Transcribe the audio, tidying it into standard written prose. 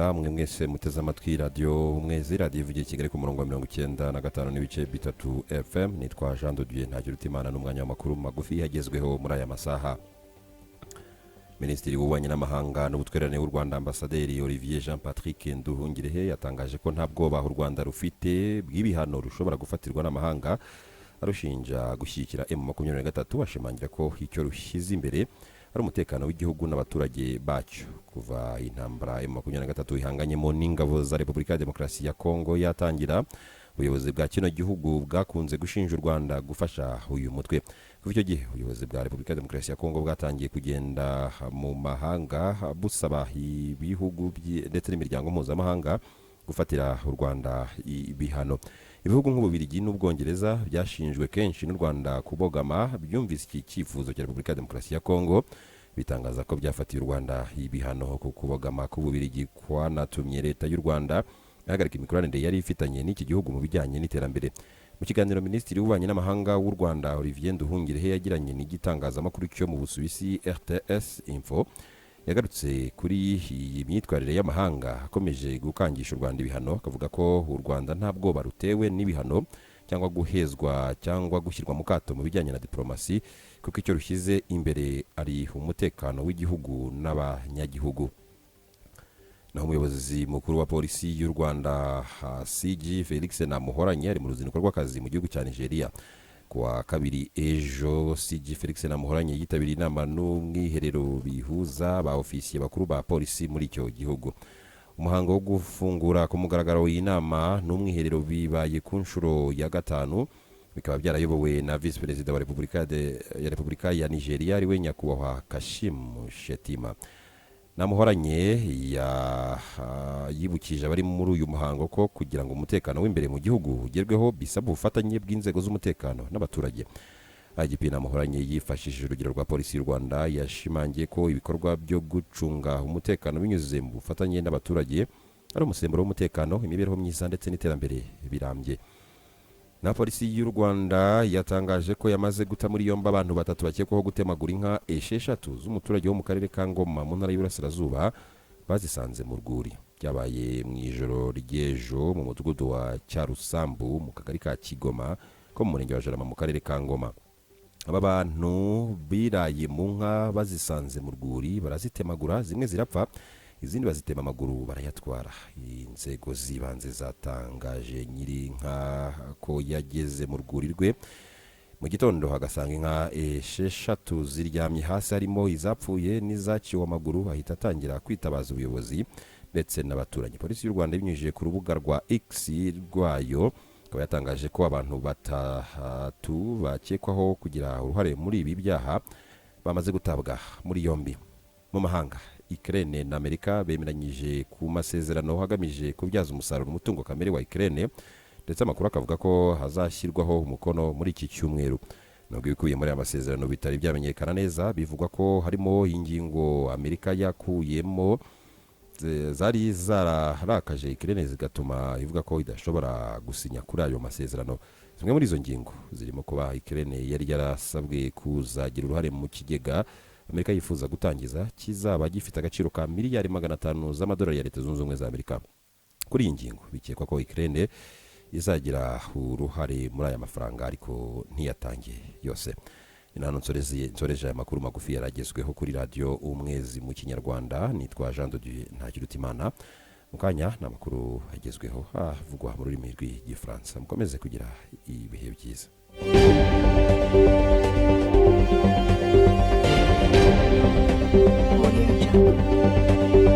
Rwanda, mwe mwese muteze amatwi Radiyo Umwezi, radiyo ivugiye i Kigali ku murongo wa 95.3 FM. Nitwa Jean de Dieu Ntakirutimana, n'umwanya w'amakuru magufi yagezweho muri aya masaha. Minisitiri w'Ububanyi n'Amahanga n'Ubutwererane w'u Rwanda, Ambasaderi Olivier Jean Patrick Nduhungirehe, yatangaje ko nta bwoba u Rwanda rufite bw'ibihano rushobora gufatirwa n'amahanga arushinja gushyigikira M23. Ashimangira ko icyo rushyize imbere ari umutekano w'igihugu n'abaturage bacyo. Kuva intambara M23 ihanganyemo n'ingabo za Repubulika ya Demokarasi ya Kongo yatangira, ubuyobozi bwa kino gihugu bwakunze gushinja u Rwanda gufasha uyu mutwe. Kuva icyo gihe, ubuyobozi bwa Repubulika ya Demokarasi ya Kongo bwatangiye kugenda mu mahanga busaba ibihugu ndetse n'imiryango mpuzamahanga gufatira u Rwanda ibihano. Ibihugu nk'Ububirigi n'Ubwongereza byashinjwe kenshi n'u Rwanda kubogama, byumvise iki cyifuzo cya Repubulika ya Demokarasi ya Kongo, bitangaza ko byafatiye u Rwanda ibihano. Ku kubogama k'Ububirigi kwanatumye Leta y'u Rwanda ihagarika imikoranire yari ifitanye n'iki gihugu mu bijyanye n'iterambere. Mu kiganiro Minisitiri w'Ububanyi n'Amahanga w'u Rwanda Olivier Nduhungirehe yagiranye n'igitangazamakuru cyo mu Busuwisi RTS Info, yagarutse kuri iyi myitwarire y'amahanga akomeje gukangisha u Rwanda ibihano, akavuga ko u Rwanda nta bwoba rutewe n'ibihano cyangwa guhezwa cyangwa gushyirwa mu kato mu bijyanye na diplomasi, kuko icyo rushyize imbere ari umutekano w'igihugu n'abanyagihugu. Naho umuyobozi mukuru wa Polisi y'u Rwanda, CG Felix Namuhoranye, ari mu ruzinduko rw'akazi mu gihugu cya Nigeria. Kuwa kabiri ejo, CG Felix Namuhoranye yitabiriye inama n'umwiherero bihuza ba ofisiye bakuru ba polisi muri icyo gihugu. Umuhango wo gufungura ku mugaragaro iyi nama n'umwiherero bibaye ku nshuro ya gatanu, bikaba byarayobowe na Visi Perezida wa Repubulika ya Repubulika ya Nigeria, ariwe Nyakubahwa Kashim Shettima. Namuhoranye yibukije abari muri uyu muhango ko kugira ngo umutekano w'imbere mu gihugu ugerweho bisaba ubufatanye bw'inzego z'umutekano n'abaturage. IGP Namuhoranye yifashishije urugero rwa Polisi y'u Rwanda, yashimangiye ko ibikorwa byo gucunga umutekano binyuze mu bufatanye n'abaturage ari umusemburo w'umutekano, imibereho myiza ndetse n'iterambere birambye. Na Polisi y'u Rwanda yatangaje ko yamaze guta muri yombi abantu batatu bakekwaho gutemagura inka 6 z'umuturage wo mu karere ka Ngoma mu Ntara y'Iburasirazuba, bazisanze mu rwuri. Byabaye mu ijoro ry'ejo mu mudugudu wa Cyarusambu, mu kagari ka Kigoma ko mu murenge wa Jarama, mu karere ka Ngoma. Aba bantu biraye mu nka bazisanze mu rwuri, barazitemagura, zimwe zirapfa, izindi bazitema amaguru barayatwara. Inzego z'ibanze zatangaje nyiri inka ko yageze mu rwuri rwe mu gitondo agasanga inka 6 ziryamye hasi, harimo izapfuye n'izaciwe amaguru, ahita atangira kwitabaza ubuyobozi ndetse n'abaturanyi. Polisi y'u Rwanda ibinyujije ku rubuga rwa X rwayo ikaba yatangaje ko abantu batatu bakekwaho kugira uruhare muri ibi byaha bamaze gutabwa muri yombi. Mu mahanga, Ukraine na Amerika bemeranyije ku masezerano hagamije kubyaza umusaruro umutungo kamere wa Ukraine, ndetse amakuru akavuga ko hazashyirwaho umukono muri iki cyumweru. Nubwo ibikubiye muri aya masezerano bitari byamenyekana neza, bivugwa ko harimo ingingo Amerika yakuyemo zari zararakaje Ukraine, zigatuma ivuga ko idashobora gusinya kuri ayo masezerano. Zimwe muri izo ngingo zirimo kuba Ukraine yari yarasabwe kuzagira uruhare mu kigega Amerika yifuza gutangiza kizaba gifite agaciro ka miliyari 500 z'amadolari ya Leta Zunze Ubumwe za Amerika. Kuri iyi ngingo, bikekwa ko Ukraine izagira uruhare muri aya mafaranga ariko ntiyatange yose. Ni hano nsoreje aya makuru magufi yaragezweho kuri Radiyo Umwezi mu Kinyarwanda. Nitwa Jean de Dieu Ntakirutimana. Mu kanya ni amakuru agezweho avugwa mu rurimi rw'Igifaransa. Mukomeze kugira ibihe byiza. Audio Jungle.